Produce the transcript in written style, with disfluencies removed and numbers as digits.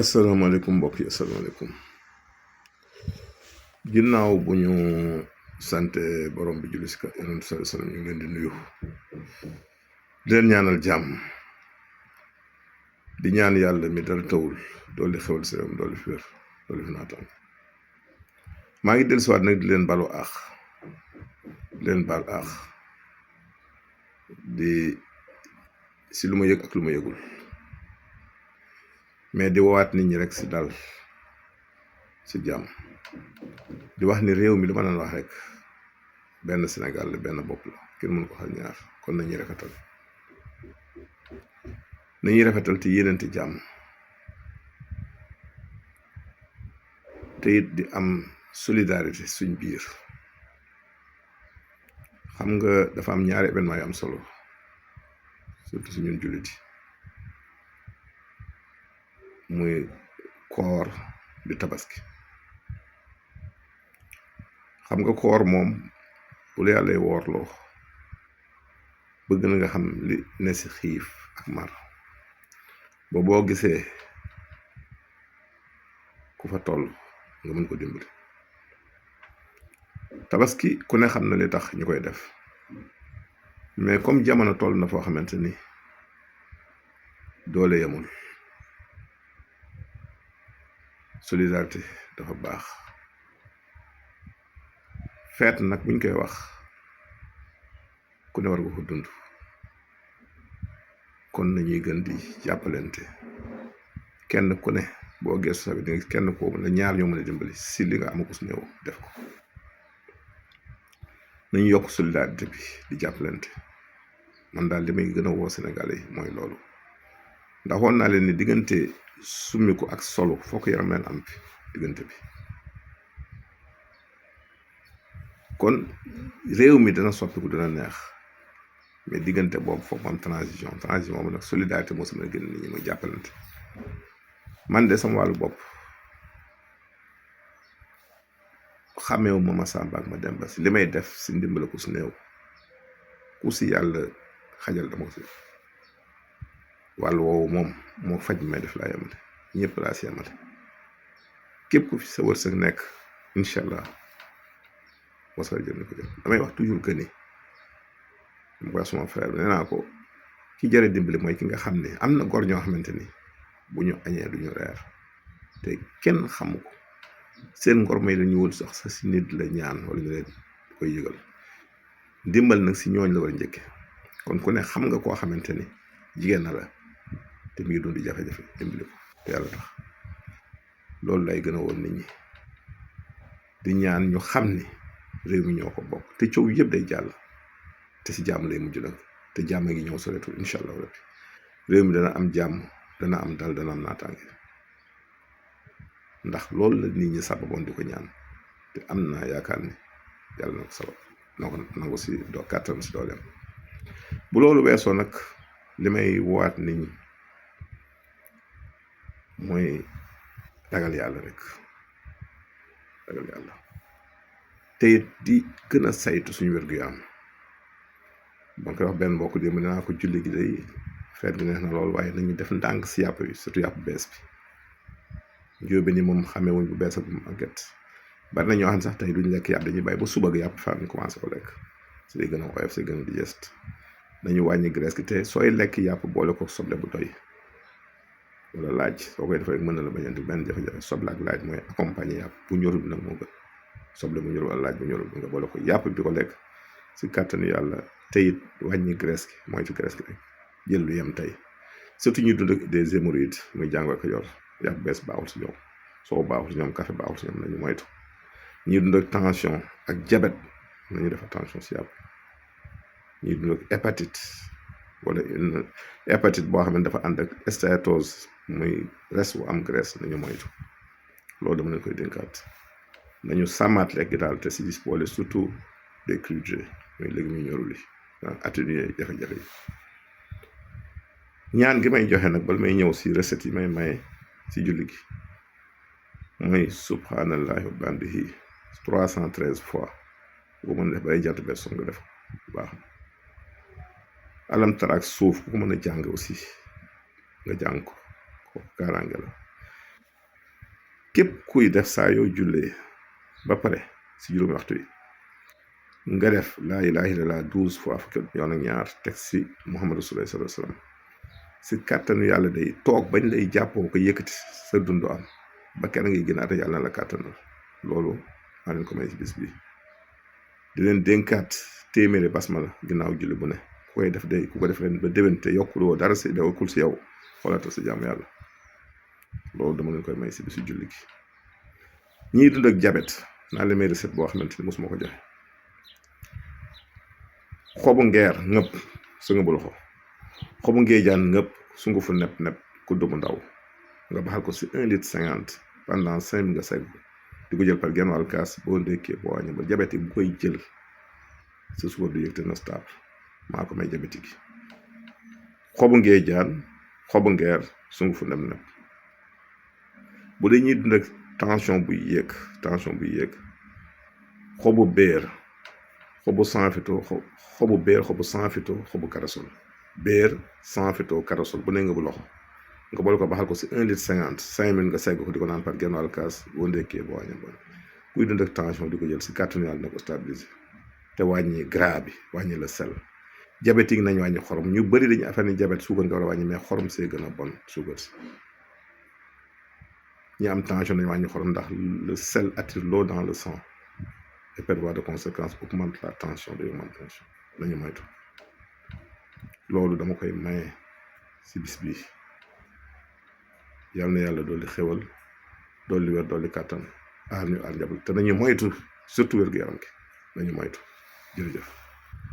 asalaamaaleykum mbokk yi asalaamaaleykum ginnaaw bu ñu sante borom bi julli si ka yonent sallallahu alayhi wasallam ñu ngi leen di nuyu di leen ñaanal jàmm di ñaan yàlla mi dara tawul dooli xewal si réewam dooli fi wér dooli fi naataan maa ngi dellusiwaat nag di leen balu aax di leen bal aax di si lu ma yëg ak lu ma yëgul mais di woowaat nit ñi rek si dal si jàmm di wax ni réew mi li ma naan wax rek benn Sénégal la benn bopp la kenn mënu ko xal ñaar kon nañuy rafetal te yéenante jàmm te it di am solidarité suñ biir xam nga dafa am ñaari événement yu am solo surtout si ñun jullit yi muy koor di tabaski xam nga koor moom bu la yàlla woorloo bëgg na nga xam li ne si xiif ak mar ba boo gisee ku fa toll nga mën ko dimbali. tabaski ku ne xam na li tax ñu koy def mais comme jamono toll na foo xamante ni doole yemul solidarité dafa baax. feet nag buñ koy wax ku ne war nga ko dund kon nañuy gën di jàppalante kenn ku ne boo geesu sabi di nga kenn koo la ñaar ñoo mën a dimbali si li nga amakus néew def ko nañu yokk solidarité bi di jàppalante man daal li may gën a woo Sénégalais yi mooy loolu ndax woon naa leen ni diggante summiku ak solo fokk yaram leen am fi diggante bi kon réew mi dana soppiku dana neex mais diggante boobu foog mu am transition boobu nag solidarité moo si mën a gën nit ñi mooy jàppalante man de sama wàllu bopp xàmmeewu ma Samba ak ma Demba si li may def si ndimbal ku si néew ku si yàlla xajal dama ko si wàllu woowu moom moo faj bi may def laa yemale ñëpp laa si yemale képp ku fi sa wërsëg nekk incha allah mosal jël ko jël damay wax toujours que ni mu koy suma frère bi nee naa ko ki jëre dimbali mooy ki nga xam ne am na góor ñoo xamante ni bu ñu añee du ñu reer te kenn xamu ko seen ngor may la ñu wul sax sa si nit la ñaan wala ñu leen koy yëgal dimbal nag si ñooñ la war a njëkke kon ku ne xam nga koo xamante ni jigéen na la te mu ngi dund jafe-jafe dimbali ko te yàlla tax loolu lay gën a woon nit ñi di ñaan ñu xam ni réew mi ñoo ko bokk te coow yëpp day jàll te si jàmm lay mujj nag te jàmm ngi ñëw soreetul incha allah rabbi réew mi dana am jàmm dana am dal dana am naataange ndax loolu la nit ñi sababoon di ko ñaan te am naa yaakaar ni yàlla na ko sabab na ko nangu si doo kàttan si dooleem bu loolu weesoo nag li may waat nit ñi mooy ragal yàlla rek ragal yàlla te di gën a saytu suñu wér-gu-yaram ba nga koy wax benn mbokk démb dinaa ko julli gi day feet gi neex na loolu waaye nañu def ndànk si yàpp bi surtout yàpp bees bi njóobe ni moom xamee wuñ bu bees ak bu màgget bari na ñoo xam sax tey duñ lekk yàpp dañuy bàyyi ba suba ga yàpp faa ñu commencé ko lekk si day gën a oyof si gën a digeste nañu wàññi graisse gi te sooy lekk yàpp boole ko soble bu doy wala laaj soo koy def rek mën na la bañ a indi benn jafe-jafe soble ak laaj mooy accompagner yàpp bu ñorul nag moo gën soble bu ñorul wala laaj bu ñorul nga boole ko yàpp bi ko lekk si kàttanu yàlla teyit wàññi graisse gi mooy ci graisse gi rek jël lu yem tey surtout ñu dund ak des hémorroïdes muy jàngoro ko yor yàpp bees baaxul si ñoom soo baaxul si ñoom café baaxul si ñoom nañu moytu ñuy dund ak tension ak diabète nañu def attention si yàpp ñuy dund ak hépatite wala une hépatite boo xam ne dafa ànd ak stéatose muy res bu am graisse nañu moytu loolu dama leen koy dénkaat nañu sàmmaat lekk gi daal te si boole surtout des crudités muy légumes yu ñorul yi atténuer jafe-jafe yi ñaan gi may joxe nag bala may ñëw si recette yi may maye si julli gi mooy subhanallahi wa bihamdihi 313 fois bu ko mën def balay jant bee so nga def bu baax alam tara ak suuf bu ko mën a jàng aussi nga jàng ko kaaraange la képp kuy def saa yoo jullee ba pare si juróomi waxtu yi nga def laa ilaaha illallaah 12 fois fukki yoon ak ñaar teg si Muhammadu Rasulullah sallallahu alayhi wa sallam si kàttanu yàlla day toog bañ lay jàppoo ko yëkkati sa dund am ba kenn ngay gën a ate yàlla na la kàttanal loolu maa leen ko may si bis bi di leen dénkaat téeméeri basmala ginnaaw julli bu ne ku koy def day ku ko def ren ba déwén te yokkuloo dara si yokkul si yow xoolaatal sa jàmm yàlla loolu dama leen koy may si bisu julli gi ñii dund ak jabet naa leen may recette boo xamante ni mosuma ko joxe xobu ngeer ngëpp su nga bu loxo xobu ngeejaan ngëpp sungufu nepp kudd bu ndaw nga baxal ko si 1 litre 50 pendant 5 minutes nga segg di ko jël par genn wàll kaas boo ndékkee boo wàññi ba jabet yi bu koy jël sa suba du yëg te na stable maa ko may jabet gi xobu ngeejaan xobu ngeer sungufu nepp bu dee ñuy dund ak tension buy yéeg xobu béer xobu sanfito xobu béer xobu sanfito xobu karasol béer sanfito karasol bu ne nga bu loxo nga boole ko baxal ko si 1 litre 50 5 minutes nga segg ko di ko naan par genn wàll kaas boo ndekkee boo wàññi bon kuy dund ak tension di ko jël si kàttanu yàlla na ko stabiliser te wàññi gras bi wàññi la sel diabétique nañ wàññi xorom ñu bëri dañu affaire ni diabète suukar nga war a wàññi mais xorom see gën a bon suukar si ñi am tension nañ wàññi xorom ndax le sel attire l'eau dans le sang et par voie de conséquence augmente la tension de augmente tension nañu moytu loolu dama koy maye si bis bi yal na yàlla dolli xewal dolli wér dolli kàttan aar ñu aar njaboot te nañu moytu surtout wér gu yaram gi nañu moytu jërëjëf